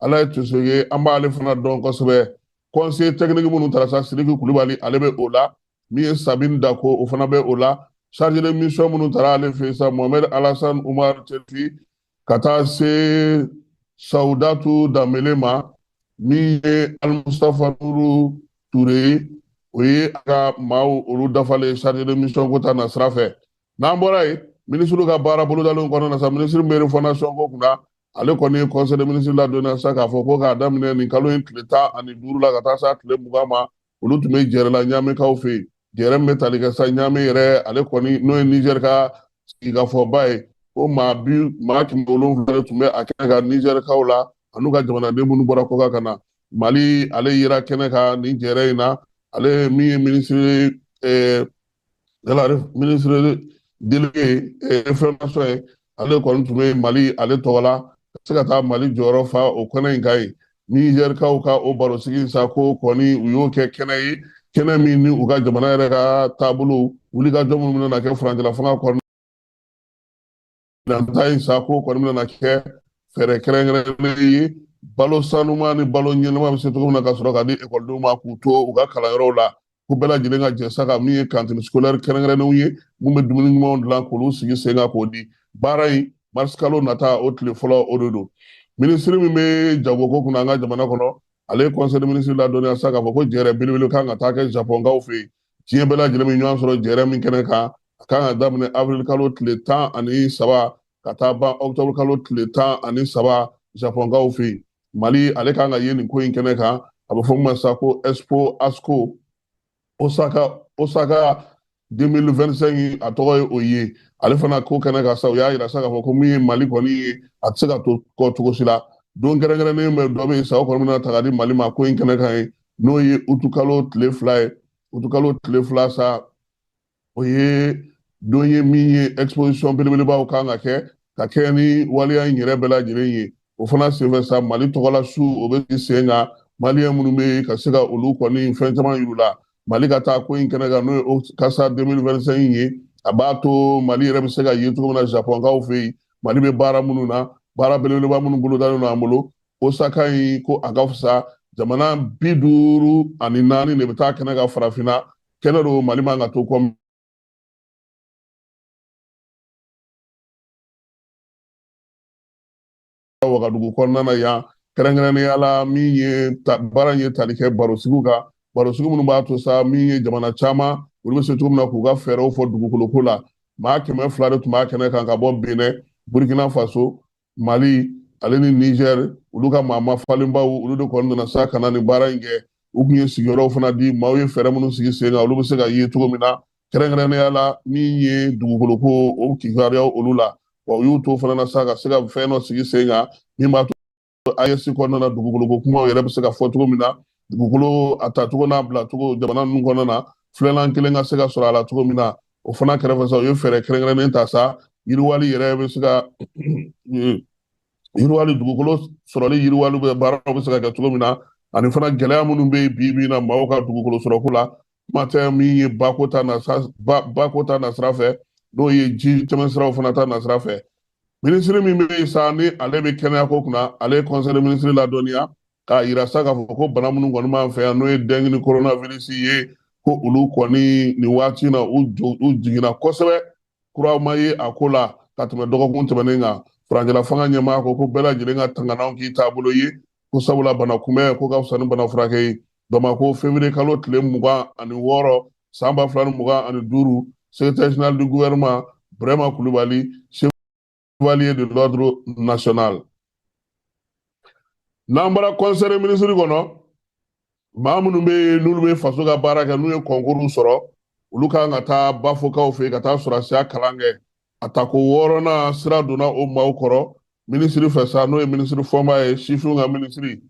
Alaye Tosogo ye, an b'ale fana dɔn kosɛbɛ. Conseil technique minnu taara sa, Sidiki Kulubali, ale bɛ o la. Min ye Sabine Dako, o fana bɛ o la. Chargé de mission minnu taara ale fɛ yen sa, Mohamed Alassane Umar Terfi, ka taa se Sawudatu Danbele ma. Min ye Alimustafa Nuru Ture ye, o ye a ka maaw olu dafalen chargé de mission ko ta na sira fɛ. N'an bɔra yen, minisiriw ka baara bolodalenw kɔnɔna na sa, minisiri min bɛ refondation ko kunna, ale kɔni ye conseil des ministres ladɔnniya sa k'a fɔ ko k'a daminɛ nin kalo in tile 15 la ka taa se a tile 20 ma, olu tun bɛ jɛrɛ la Ɲamekaw fɛ yen. Jɛrɛ min bɛ tali kɛ sa Ɲame yɛrɛ, ale kɔni n'o ye Nizɛri ka sigikafɔba ye, ko maa bi maa 700 de tun bɛ a kɛnɛ kan Nizɛrikaw la, an'u ka jamanaden minnu bɔra kɔkan ka na. Mali, ale yera kɛnɛ kan nin jɛrɛ in na. Ale min ye minisiri de la ministre délégué refondation ye, ale kɔni tun bɛ Mali ale tɔgɔ la, ka se ka taa Mali jɔyɔrɔ fa o kɛnɛ in kan yen. Nizɛrikaw ka o barosigi sa, ko kɔni u y'o kɛ kɛnɛ ye, kɛnɛ min ni u ka jamana yɛrɛ ka taabolo wulikajɔ minnu bɛna kɛ furancɛla fanga kɔnɔ ta in sa, ko kɔni bɛna kɛ fɛɛrɛ kɛrɛnkɛrɛnnen ye, balo sanuman ni balo ɲɛnama bɛ se cogo min na ka sɔrɔ ka di ekɔlidenw ma k'u to u ka kalanyɔrɔw la, ko bɛɛ lajɛlen ka jɛ sa ka min ye cantine scolaire kɛrɛnkɛrɛnnenw ye, mun bɛ dumuni ɲumanw dilan k'olu sigi sen kan k'o di. Baara in, mars kalo nata o tile fɔlɔ, o de don. Minisiri min bɛ jagoko kunna an ka jamana kɔnɔ, ale ye conseil des ministres ladɔnniya sa k'a fɔ ko jɛrɛ belebele kan ka taa kɛ Japonkaw fɛ yen. Diɲɛ bɛɛ lajɛlen bɛ ɲɔgɔn sɔrɔ jɛrɛ min kɛnɛ kan, a kan ka daminɛ avril kalo tile 13 ka taa ban octobre kalo tile 13 Japonkaw fɛ yen. Mali, ale kan ka ye nin ko in kɛnɛ kan. A bɛ fɔ min ma sa ko Expo Asco Osaka 2025, a tɔgɔ ye o ye. Ale fana ko kɛnɛ kan sa, u y'a yira sa k'a fɔ ko min ye Mali kɔni ye, a tɛ se ka to kɔ cogo si la. Don kɛrɛnkɛrɛnnen bɛ dɔ bɛ yen sa, o kɔni bɛna ta ka di Mali ma ko in kɛnɛ kan ye, n'o ye utukalo tile 2 ye. Utukalo tile 2 sa, o ye don ye min ye exposition belebelebaw kan ka kɛ, ka kɛ ni waleya in yɛrɛ bɛɛ lajɛlen ye. O fana senfɛ sa, Mali tɔgɔla su o bɛ sen kan. Maliyɛn minnu bɛ yen, ka se ka olu kɔni fɛn caman yir'u la Mali ka taa ko in kɛnɛ kan, n'o ye Osaka 2025 ye. A b'a to Mali yɛrɛ bɛ se ka ye cogo min na Japonkaw fɛ yen, Mali bɛ baara minnu na, baara belebeleba minnu bolodalen don an bolo. Osaka in ko a ka fisa, jamana 54 de bɛ taa kɛnɛ kan. Farafinna kɛnɛ don, Mali man ka to kɔ. Wagadugu kɔnɔna na yan, kɛrɛnkɛrɛnnenya la, min ye baara in ye tali kɛ barosigiw kan, barosigi minnu b'a to sa, min ye jamana caman, olu bɛ se cogo min na k'u ka fɛɛrɛw fɔ dugukoloko la. Maa 200 de tun b'a kɛnɛ kan ka bɔ Benin, Burkina Faso, Mali ale ni Niger. Olu ka maa mafalenbaw, olu de kɔni nana sa ka na nin baara in kɛ. U tun ye sigiyɔrɔw fana di maaw ye, fɛɛrɛ minnu sigi sen kan, olu bɛ se ka ye cogo min na, kɛrɛnkɛrɛnnenya la min ye dugukoloko o kibaruyaw olu la. Wa u y'u to fana na sa ka se ka fɛn dɔ sigi sen kan min b'a to AES kɔnɔna na, dugukoloko kumaw yɛrɛ bɛ se ka fɔ cogo min na, dugukolo a tacogo n'a bilacogo jamana ninnu kɔnɔna na, filanan kelen ka se ka sɔrɔ a la cogo min na. O fana kɛrɛfɛ sa, u ye fɛɛrɛ kɛrɛnkɛrɛnnen ta sa, yiriwali yɛrɛ bɛ se ka yiriwali, dugukolo sɔrɔli yiriwali bɛ baaraw bɛ se ka kɛ cogo min na, ani fana gɛlɛya minnu bɛ yen bi bi in na maaw ka dugukolo sɔrɔko la. Kuma tɛ min ye bako ta nasira fɛ, n'o ye ji tɛmɛsiraw fana ta nasira fɛ. Minisiri min bɛ yen sa, ni ale bɛ kɛnɛyako kunna, ale ye conseil des ministres ladɔnniya k'a yira sa k'a fɔ ko bana minnu kɔni b'an fɛ yan, n'o ye dengue ni coronavirus ye, ko olu kɔni nin waati in na u jiginna kosɛbɛ, kura ma ye a ko la ka tɛmɛ dɔgɔkun tɛmɛnen kan. Furancɛla fanga ɲɛmaa ko ko bɛɛ lajɛlen ka tangananw k'i taabolo ye, ko sabula bana kunbɛn ko ka fisa ni bana furakɛ ye. Bamakɔ, février kalo tile 26 san 2025, secrétaire général du gouvernement Burema Kulubali, chevalier de l'ordre national. N'an bɔra conseil des ministres kɔnɔ, maa minnu bɛ yen n'olu bɛ faso ka baara kɛ, n'u ye concours sɔrɔ, olu kan ka taa Bafokaw fɛ yen ka taa sɔrɔdasiya kalan kɛ. A tako wɔɔrɔnan sira donna o maaw kɔrɔ minisiri fɛ sa, n'o ye minisiri Fɔnba ye, sifinw ka minisiri.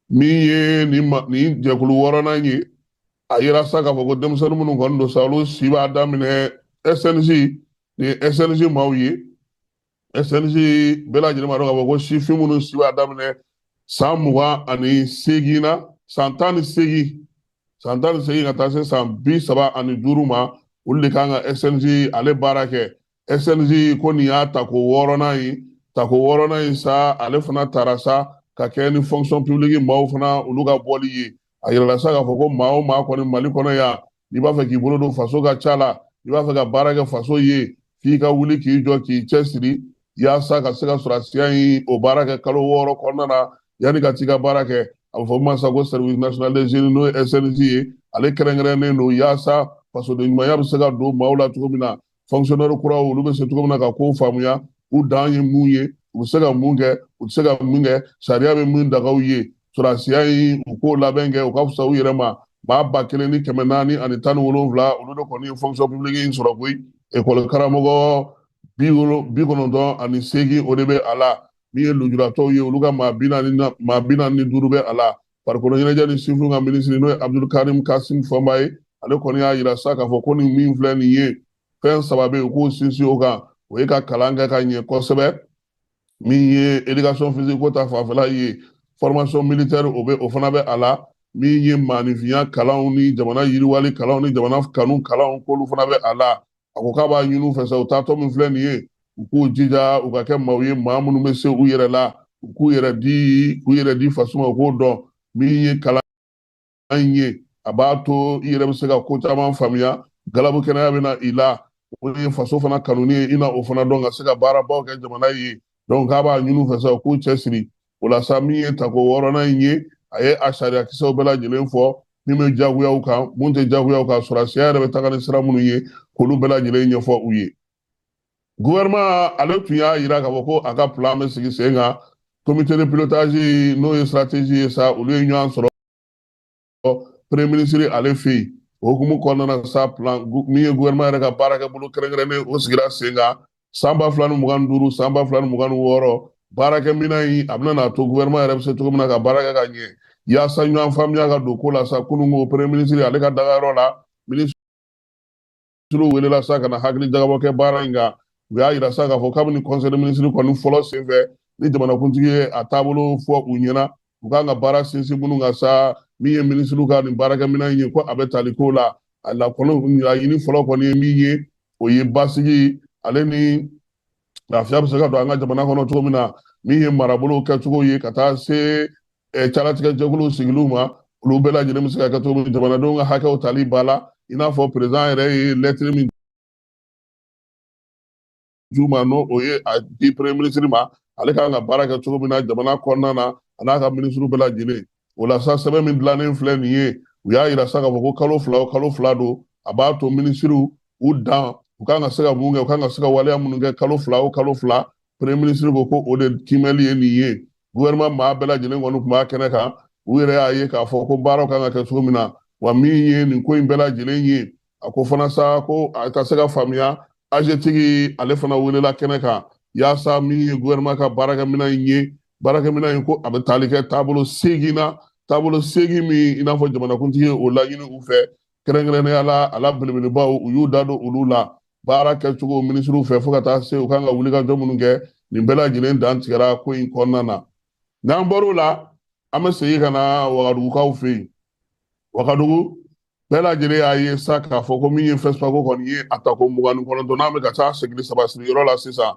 Min ye nin jɛkulu wɔɔrɔnan ye, a yira sa k'a fɔ ko denmisɛnnin minnu kɔni don sa, olu si b'a daminɛ SNJ, nin ye SNJ maaw ye. SNJ, bɛɛ lajɛlen b'a dɔn k'a fɔ ko sifin minnu si b'a daminɛ san 28 na, san 18, san 18 ka taa se san 35 ma, olu de kan ka SNJ ale baara kɛ. SNJ ko nin y'a tako wɔɔrɔnan ye. Tako wɔɔrɔnan in sa, ale fana taara sa ka kɛ ni fonction publique maaw fana olu ka bɔli ye. A yirala sa k'a fɔ ko maa o maa kɔni Mali kɔnɔ yan, n'i b'a fɛ k'i bolo don faso ka ca la, n'i b'a fɛ ka baara kɛ faso ye, f'i ka wuli k'i jɔ k'i cɛsiri yaasa ka se ka sɔrɔdasiya in o baara kɛ kalo 6 kɔnɔna na yanni ka t'i ka baara kɛ. A bɛ fɔ min ma sa ko service national des jeunes, n'o ye SNJ ye. Ale kɛrɛnkɛrɛnnen don yaasa fasoden ɲumanya bɛ se ka don maaw la cogo min na, fonctionnaire kuraw olu bɛ se cogo min na ka kow faamuya, u dan ye mun ye, u bɛ se ka mun kɛ, u tɛ se ka mun kɛ, sariya bɛ mun daga u ye. Sɔrɔdasiya in, u k'o labɛn kɛ, u ka fisa u yɛrɛ ma. Maa 1417, olu de kɔni ye fonction publique in sɔrɔ koyi. Ekɔli karamɔgɔ 98, o de bɛ a la. Min ye lujuratɔw ye, olu ka maa 45 bɛ a la. Farikolo ɲɛnajɛ ni sifinw ka minisiri, n'o ye Abdul Karim Kasim Fɔnba ye, ale kɔni y'a yira sa k'a fɔ ko nin min filɛ nin ye, fɛn saba bɛ yen, u k'u sinsin o kan. O ye ka kalan kɛ ka ɲɛ kosɛbɛ, min ye éducation physique ko ta fanfɛla ye, formation militaire, o bɛ o fana bɛ a la. Min ye maaninfinya kalanw ni jamana yiriwali kalanw ni jamana kanu kalanw, k'olu fana bɛ a la. A ko k'a b'a ɲini u fɛ sa, u taatɔ min filɛ nin ye, u k'u jija u ka kɛ maaw ye, maa minnu bɛ se u yɛrɛ la, u k'u yɛrɛ di faso ma, u k'o dɔn. Min ye kalan in ye, a b'a to i yɛrɛ bɛ se ka ko caman faamuya, galabu kɛnɛya bɛ na i la, o ye faso fana kanuni ye, i na o fana dɔn ka se ka baarabaw kɛ jamana ye. Donc k'a b'a ɲini u fɛ sa, u k'u cɛsiri o la sa. Min ye tako wɔɔrɔnan in ye, a ye a sariya kisɛw bɛɛ lajɛlen fɔ, min bɛ jagoyaw kan, mun tɛ jagoyaw kan, sɔrɔdasiya yɛrɛ bɛ taga ni sira minnu ye, k'olu bɛɛ lajɛlen ɲɛfɔ u ye. Gouvernement ale tun y'a yira k'a fɔ ko a ka plan bɛ sigi sen kan. Comité de pilotage, n'o ye stratégie ye sa, olu ye ɲɔgɔn sɔrɔ premier ministre ale fɛ yen. O hukumu kɔnɔna na sa, plan min ye gouvernement yɛrɛ ka baarakɛbolo kɛrɛnkɛrɛnnen, o sigira sen kan san 2025, san 2026. Baarakɛminɛn in, a bɛna n'a to gouvernement yɛrɛ bɛ se cogo min na ka baara kɛ ka ɲɛ, yaasa ɲɔgɔn faamuya ka don ko la sa. Kununko, premier ministre ale ka dagayɔrɔ la, ministre welela sa ka na hakili jagabɔ kɛ baara in kan. U y'a yira sa k'a fɔ kabini conseil des ministres kɔni fɔlɔ senfɛ, Ni jamanakuntigi ye a taabolo fɔ u ɲɛna, u kan ka baara sinsin minnu kan sa, min ye minisiriw ka nin baarakɛminɛn ye, ko a bɛ tali ko la. A la kɔnɔ, laɲini fɔlɔ kɔni ye min ye, o ye basigi ale ni lafiya bɛ se ka don an ka jamana kɔnɔ cogo min na. Min ye marabolow kɛcogo ye, ka taa se calatigɛ jɛkuluw sigiliw ma, olu bɛɛ lajɛlen bɛ se ka kɛ cogo min, jamanadenw ka hakɛw tali ba la, i n'a fɔ président yɛrɛ ye lɛtiri min d'u ma, n'o o ye a di premier ministre ma, ale kan ka baara kɛ cogo min na jamana kɔnɔna na, a n'a ka minisiriw bɛɛ lajɛlen. O la sa, sɛbɛn min dilannen filɛ nin ye, u y'a yira sa k'a fɔ ko kalo 2 o kalo 2 don, a b'a to minisiriw u dan, u kan ka se ka mun kɛ, u kan ka se ka waleya minnu kɛ kalo 2 o kalo 2. Premier ministre ko ko o de kiimɛli ye nin ye. Gouvernement maa bɛɛ lajɛlen kɔni tun b'a kɛnɛ kan. U yɛrɛ y'a ye k'a fɔ ko baaraw kan ka kɛ cogo min na. Wa min ye nin ko in bɛɛ lajɛlen ye, a ko fana sa ko a ka se ka faamuya, AGTigi ale fana welela kɛnɛ kan, yaasa min ye gouvernement ka baarakɛminɛn in ye, baarakɛminɛn in ko a bɛ tali kɛ taabolo 8 na, taabolo 8 min i n'a fɔ jamanakuntigi ye o laɲini u fɛ. Kɛrɛnkɛrɛnnenya la, a la belebelebaw, u y'u da don olu la, baara kɛcogo minisiriw fɛ, fo ka taa se u kan ka wulikajɔ minnu kɛ, nin bɛɛ lajɛlen dan tigɛra ko in kɔnɔna na. N'an bɔr'o la, an bɛ segin ka na Wagadugukaw fɛ yen. Wagadugu bɛɛ lajɛlen y'a ye sa k'a fɔ ko min ye FESPACO kɔni ye, a tako 29, n'a bɛ ka taa segin saba siri yɔrɔ la sisan.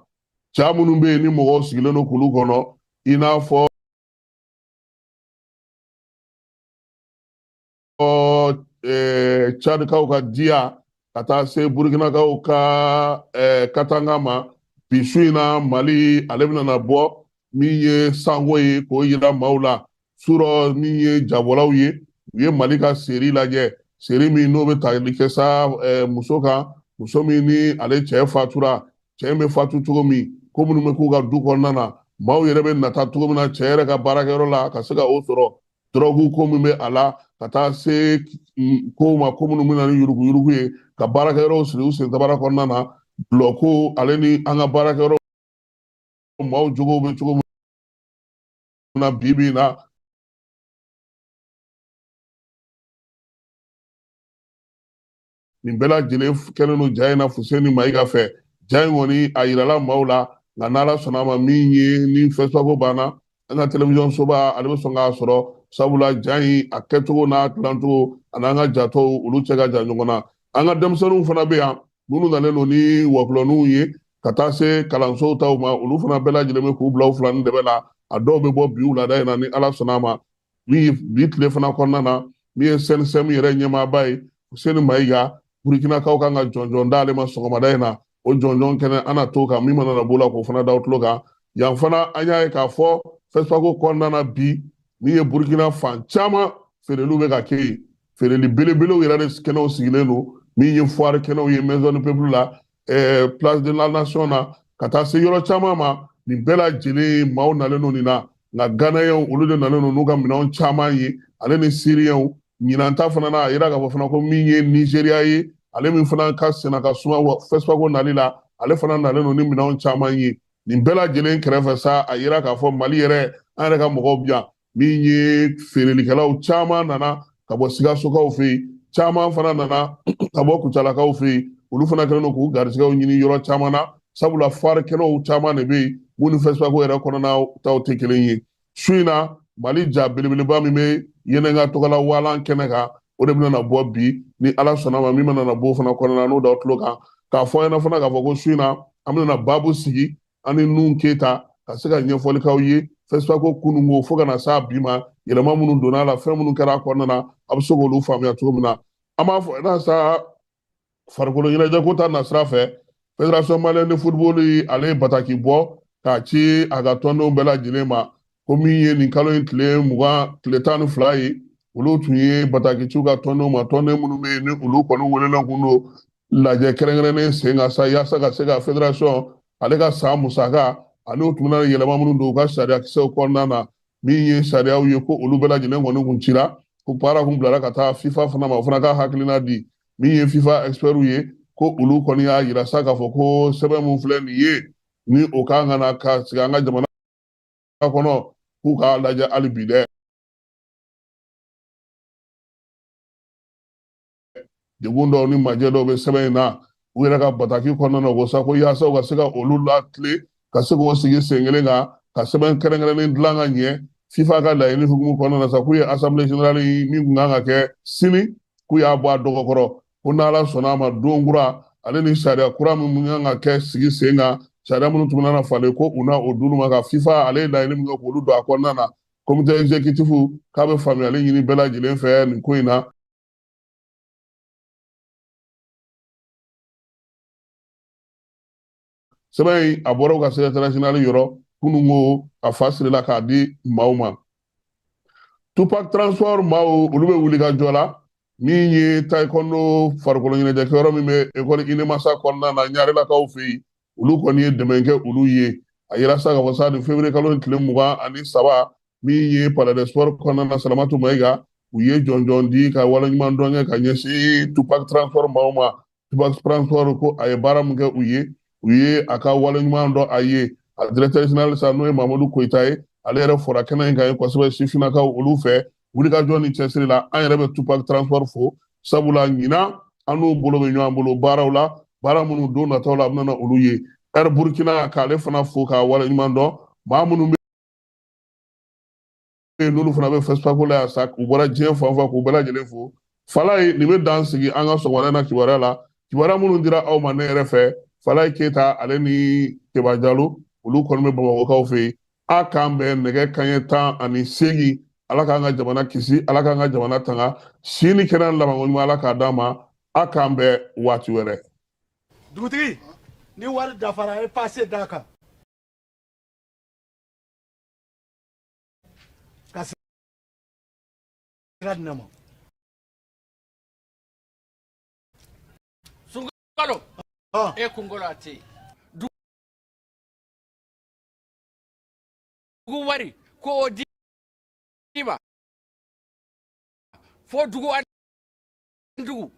Ja minnu bɛ yen ni mɔgɔw sigilen don kulu kɔnɔ, i n'a fɔ Tchadikaw ka diya, ka taa se Burkinakaw ka Katanga ma, bi su in na Mali ale bɛna na bɔ min ye sanko ye k'o yira maaw la. Surɔ, min ye jabɔlaw ye, u ye Mali ka seri lajɛ, seri min n'o bɛ tali kɛ sa muso kan, muso min ni ale cɛ fatura, cɛ in bɛ fatu cogo min, ko minnu bɛ k'u ka du kɔnɔna na, maaw yɛrɛ bɛ nata cogo min na cɛ yɛrɛ ka baarakɛyɔrɔ la ka se ka o sɔrɔ, dɔrɔgu ko min bɛ a la, ka taa se kow ma, ko minnu bɛ na ni yuruguyurugu ye, ka baarakɛyɔrɔw siri u sen tabara kɔnɔna na, dulɔko ale ni an ka baarakɛyɔrɔ maaw jogow bɛ cogo min na bi bi in na. Nin bɛɛ lajɛlen kɛlen don ja in na Fuseni Mayiga fɛ. Ja in kɔni a yirala maaw la, nka n'Ala sɔnna a ma, min ye ni FESPACO banna, an ka télévision soba ale bɛ sɔn k'a sɔrɔ, sabula ja in a kɛcogo n'a dilancogo ani an ka jatɔw, olu cɛ ka jan ɲɔgɔn na. An ka denmisɛnninw fana bɛ yan minnu nalen don ni wɔkulɔninw ye, ka taa se kalansow taw ma, olu fana bɛɛ lajɛlen bɛ k'u bila u fila ni dɛmɛ la. A dɔw bɛ bɔ bi wulada in na ni Ala sɔnna a ma. Min bi tile fana kɔnɔna na, min ye CNSM yɛrɛ ɲɛmaaba ye, Fuseni Mayiga, Burkinakaw kan ka jɔnjɔn d'ale ma sɔgɔmada in na. O jɔnjɔn kɛnɛ an na t'o kan, min mana na b'o la k'o fana da o tulo kan. Yan fana, an y'a ye k'a fɔ FESPACO kɔnɔna na bi, min ye Burkina fan caman, feereliw bɛ ka kɛ yen, feereli belebelew yɛrɛ de kɛnɛw sigilen don, min ye foire kɛnɛw ye Maison du Peuple la, Place de la Nation na, ka taa se yɔrɔ caman ma. Nin bɛɛ lajɛlen maaw nalen don nin na, nka Ghanayɛnw olu de nalen don n'u ka minɛnw caman ye, ale ni Siriyɛnw. Ɲinan ta fana na, a yira k'a fɔ fana ko min ye Nizeriya ye, ale min fana ka senna ka suma FESPACO nali la, ale fana nalen don ni minɛnw caman ye. Nin bɛɛ lajɛlen kɛrɛfɛ sa, a yira k'a fɔ Mali yɛrɛ, an yɛrɛ ka mɔgɔw bi yan, min ye feerelikɛlaw caman nana ka bɔ Sikasokaw fɛ yen, caman fana nana ka bɔ Kucalakaw fɛ yen. Olu fana kɛlen don k'u garijɛgɛw ɲini yɔrɔ caman na, sabula foire kɛnɛw caman de bɛ yen minnu ni FESPACO yɛrɛ kɔnɔna taw tɛ kelen ye. Su in na, Mali ja belebeleba min bɛ Yɛnɛka tɔgɔla walan kɛnɛ kan, o de bɛna na bɔ bi ni Ala sɔnna ma. Min mana na bɔ o fana kɔnɔna n'o d'aw tulo kan, k'a fɔ ɲɛna fana k'a fɔ ko su in na an bɛna baabu sigi an ni Nun Keyita ka se ka ɲɛfɔli k'aw ye FESPACO kununko fo ka na s'a bi ma, yɛlɛma minnu donna a la, fɛn minnu kɛra a kɔnɔna na, a bɛ se k'olu faamuya cogo min na. An b'a fɔ n'a sa farikolo ɲɛnajɛko ta nasira fɛ, Fédération malienne de football ale ye bataki bɔ k'a ci a ka tɔndenw bɛɛ lajɛlen ma, ko min ye nin kalo in tile 20, tile 12 ye, olu tun ye bataki ci u ka tɔndenw ma, tɔnden minnu bɛ yen ni olu kɔni welelen kun don lajɛ kɛrɛnkɛrɛnnen sen kan sa, yaasa ka se ka fédération ale ka san musaka ani u tun bɛna yɛlɛma minnu don u ka sariyakisɛw kɔnɔna na, min ye sariyaw ye, ko olu bɛɛ lajɛlen kɔni kun cira, ko baara kun bilara ka taa FIFA fana ma, o fana ka hakilina di. Min ye FIFA expertw ye, ko olu kɔni y'a yira sa k'a fɔ ko sɛbɛn min filɛ nin ye, ni o kan ka na ka sigi an ka jamana kɔnɔ, k'u k'a lajɛ hali bi dɛ. Degun dɔw ni majɛ dɔw bɛ sɛbɛn in na u yɛrɛ ka bataki kɔnɔna na, ko sa ko yaasa u ka se ka olu latile, ka se k'o sigi sen kelen kan, Ka sɛbɛn kɛrɛnkɛrɛnnen dilan ka ɲɛ FIFA ka laɲini hukumu kɔnɔna na sa, k'u ye assemblée générale min tun kan ka kɛ sini, k'u y'a bɔ a dɔgɔkɔrɔ, ko n'Ala sɔnna a ma, don kura ale ni sariya kura min kan ka kɛ sigi sen kan, sariya minnu tun bɛna falen, ko u na o d'olu ma ka FIFA ale ye laɲini min kɛ k'olu don a kɔnɔna na. Comité exécutif k'a bɛ faamuyali ɲini bɛɛ lajɛlen fɛ nin ko in na. Sɛbɛn in, a bɔra u ka secrétaire général yɔrɔ kununko, a fa sirila k'a di maaw ma. Tupac Transport maaw, olu bɛ wuli ka jɔ la. Min ye taekwondo farikolo ɲɛnajɛkɛyɔrɔ min bɛ ekɔli Inemasa kɔnɔna na Ɲarelakaw fɛ yen, olu kɔni ye dɛmɛ kɛ olu ye. A yira sa k'a fɔ sa, nin février kalo tile 23, min ye Palais des Sports kɔnɔna na, Salamatu Mayiga, u ye jɔnjɔn di ka waleɲuman dɔn kɛ ka ɲɛsin Tupac Transport maaw ma. Tupac Transport ko a ye baara min kɛ u ye, u ye a ka waleɲuman dɔn a ye. A directeur général sa, n'o ye Mamadu Koyita ye, ale yɛrɛ fɔra kɛnɛ in kan ye kosɛbɛ sifinnakaw olu fɛ wulikajɔ ni cɛsiri la. An yɛrɛ bɛ Tupac Transport fo, sabula ɲinan an n'u bolo bɛ ɲɔgɔn bolo baaraw la, baara minnu don nataw la a bɛna olu ye. Air Burkina, k'ale fana fo k'a waleɲuman dɔn. Maa minnu bɛ yen, n'olu fana bɛ FESPACO la yan sa, u bɔra diɲɛ fan fan, k'u bɛɛ lajɛlen fo. Falaye, nin bɛ dan sigi an ka sɔgɔmada in na kibaruya la, kibaruya minnu dira aw ma ne yɛrɛ fɛ. Falaye Keyita ale ni Keba Jalo, olu kɔni bɛ Bamakɔkaw fɛ yen. A k'an bɛn nɛgɛ kanɲɛ 18. Ala k'an ka jamana kisi, Ala k'an ka jamana tanga, si ni kɛnɛya labanko ɲuman, Ala k'a d'an ma. A k'an bɛn waati wɛrɛ. Dugutigi, ni wari dafara, e pase d'a kan ka sira di ne ma. Sunkalo, e kunkolo a tɛ yen. Dugu wari ko o di ma fo dugu ani dugu.